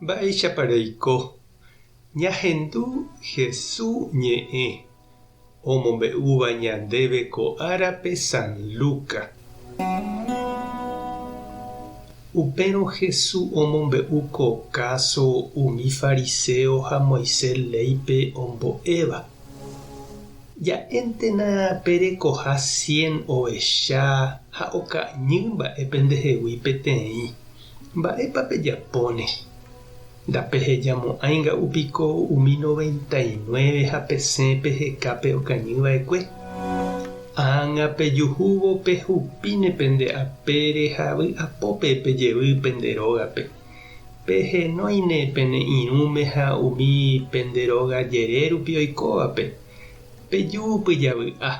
Mba'éichapa reiko? Ñahendu Hesu ñe'ẽ omombe'úva ñandéve ko árape San Luca. Upérõ Hesu omombe'u ko káso umi fariséo ha Moisés léipe ombo'éva. Ja'éntena perekoha cien ovecha ha okañy mba'e pendehegui peteĩ. Mba'épa pejapóne? Ndapehejamo'ãi nga'u piko umi 99 ha pesẽ peheka pe okañy va'ekue? Ág̃a pejuhúvo pehupíne pende apére ha vy'apópe pejevy pende rógape. Pehenóine pene irũme ha umi pende róga jere rupi oikóvape. Peju pyjavy'a.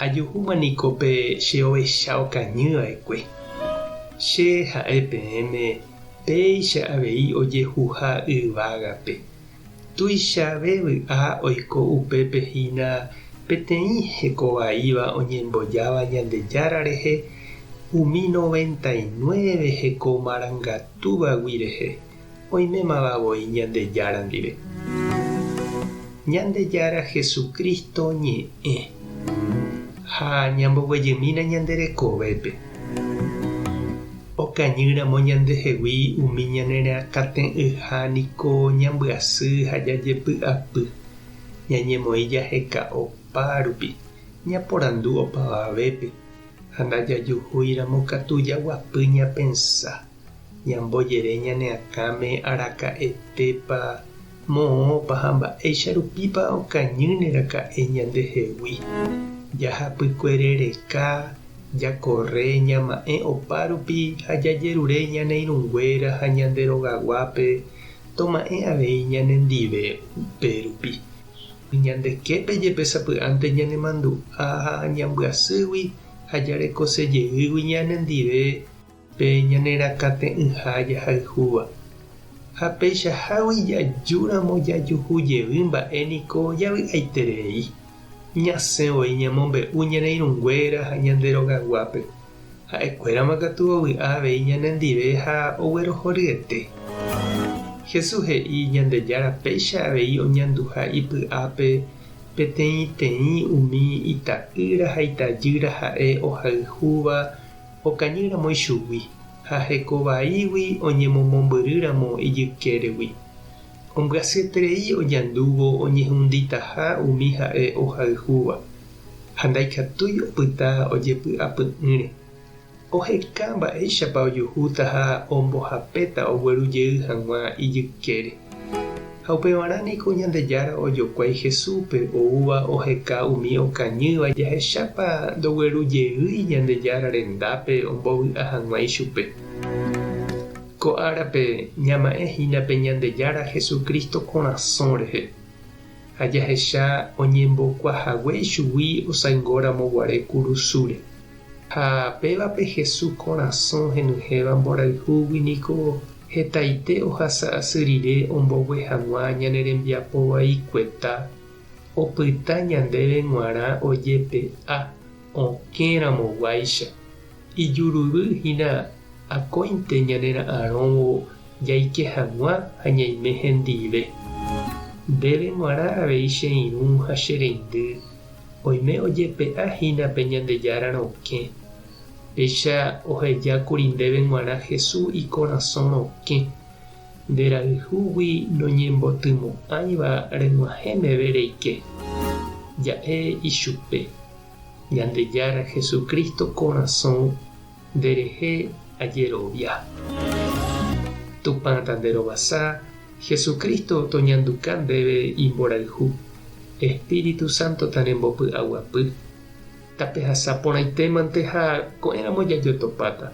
Ajuhúma niko pe che ovecha okañy va'ekue. Che ha'e peẽme péicha avei ojehuha yvágape. Tuichave vy'a oiko upépe hína peteĩ heko vaíva oñembojáva Ñandejára rehe umi 99 heko marangatúvagui rehe, oimémava voi Ñandejára ndive. Ñandejára Jesucristo ñe'ẽ. Ha ñamboguejymína ñande rekovépe. Okañýramo ñandehegui umi ñane rakate'ỹha niko ñambyasy ha jajepy'apy, ñañemoĩ jaheka opa rupi, ñaporandu opavavépe, ha ndajajuhúiramo katu jaguapy ñapensa. Ñambojere ñane akãme araka'etépa, moõpa ha mba'éicha rupípa okañýne raka'e ñandehegui. Jahapykuere reka, jakorre, ñama'ẽ opa rupi ha jajerure ñane irũnguéra ha ñande rogaguápe toma'ẽ avei ñanendive upe rupi. Ñande képe jepe sapy'ánte ñanemandu'a ha ñambyasýgui ha jarekose jeýgui ñanendive Pe ñane rakate'ỹha jahayhúva. Ha peichahágui jajúramo jajuhu jevy mba'e niko javy'aiterei. Ñasẽ voi ñamombe'u ñane irũnguéra ha ñande rogaguápe. Ha'ekuérama katu ovy'a avei ñanendive ha oguerohoryete. Jesús he'i Ñandejára péicha avei oñanduha ipy'ápe peteĩteĩ umi ita'ýra ha itajýra ha'e ohayhúva Okañy ramo ichugui, ha heko vaígui oñemomombyry ramo ijykéregui. Ombyasyeterei oñandúvo oñehunditaha umi ha'e ohayhúva, ha ndaikatúi opyta ojepy'apy'ỹre. Oheka mba'éichapa ojuhúta ha ombohapéta ogueru jey hag̃ua ijykére. Ha upevarã niko Ñandejára ojokuái Jesúspe oúva oheka umi okañýva jahechápa ndoguerujeýi Ñandejára rendápe ombovy'a hag̃ua ichupe. Ko árape ñama'ẽ hína pe Ñandejára Jesucristo korasõ rehe, ha jahecha oñembokuahague ichugui osaingóramo guare kurusúre. Ha péva pe Jesús korasõ henyhẽva mborayhúgui niko hetaite ohasa asy rire ombogue hag̃ua ñane rembiapo vaikueta, opyta ñandéve g̃uarã ojepe'a okẽ ramoguáicha. Ijuruyvy hína akóinte ñanera'arõvo jaike hag̃ua ha ñaime hendive. Ndéve g̃uarã avei che irũ ha che reindy Oime ojepe'a hína pe Ñandejára rokẽ. Péicha oheja kuri ndéve g̃uarã Jesús ikorasõ rokẽ, nde rayhúgui noñembotymo'ãiva reg̃uahẽ meve reike. Ja'e ichupe, Ñandejára Jesucristo korasõ nde rehe ajerovia. Tupã tanderovasa, Jesucristo toñanduka ndéve imborayhu. Espíritu Santo tanembopy'aguapy. Tapehasa porãitémante ha ko'ẽramo jajotopáta.